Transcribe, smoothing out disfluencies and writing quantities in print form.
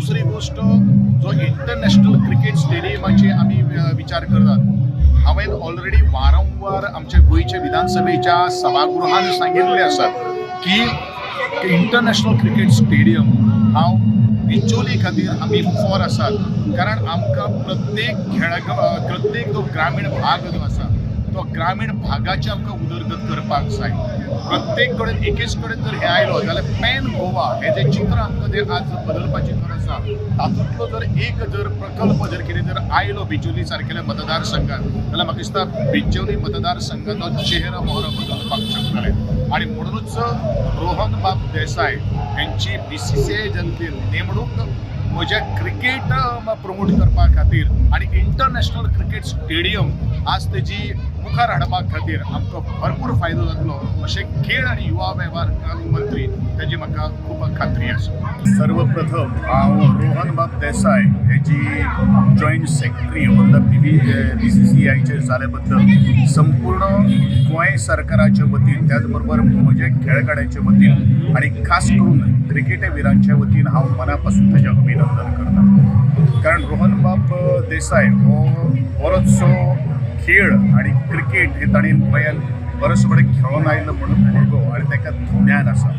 दुसरी गोश्ट, जो इंटरनॅशनल क्रिकेट स्टेडियमाची आमी विचार करतात, हांवें ऑलरेडी वारंवार आमच्या गोंयच्या विधानसभेच्या सभागृहान सांगिल्लें आसा की इंटरनॅशनल क्रिकेट स्टेडियम हांव बिचोली खातीर आमी फॉर आसात, कारण आमकां प्रत्येक खेळा प्रत्येक जो ग्रामीण भाग जो आसा तो ग्रामीण भागाची आमकां उदरगत करपाक जाय. प्रत्येक कडेन एकेच कडेन जर हें आयलो जाल्यार पॅन गोवा हें जें चित्र आमकां जें आज बदलपाची गरज आसा, तातूंतलो जर एक जर प्रकल्प जर कितें जर आयलो बिचोली सारकेल्या मतदारसंघात जाल्यार म्हाका दिसता बिचोली मतदारसंघाचो चेहरो मोहरो बदलपाक शकतले. आनी म्हणूनच रोहन बाब देसाय हेंची बीसीसीआय जनतेन नेमणूक म्हज्या क्रिकेट प्रमोट करपा खातीर आनी इंटरनॅशनल क्रिकेट स्टेडियम आज तेजी मुखार हाडपा खातीर आमकां भरपूर फायदो जातलो अशें खेळ आनी युवा वेव्हार मंत्री तेजी म्हाका खूब खात्री आसा. सर्वप्रथम हांव रोहन बाब देसाय हेजी joint secretary on the बीसीसीआयचेर जाल्या बद्दल संपूर्ण गोंय सरकाराच्या वतीन, त्याच बरोबर म्हज्या खेळगड्याच्या वतीन आनी खास करून क्रिकेटवीरांच्या वतीन हांव मना पासून ताजें अभिनंदन करता, कारण रोहन बाब देसाय हो बरोचसो खेळ आनी क्रिकेट हे ताणें गोंयांत बरोचसो कडेन खेळोन आयलो म्हणून भुरगो आनी ताका ज्ञान आसा.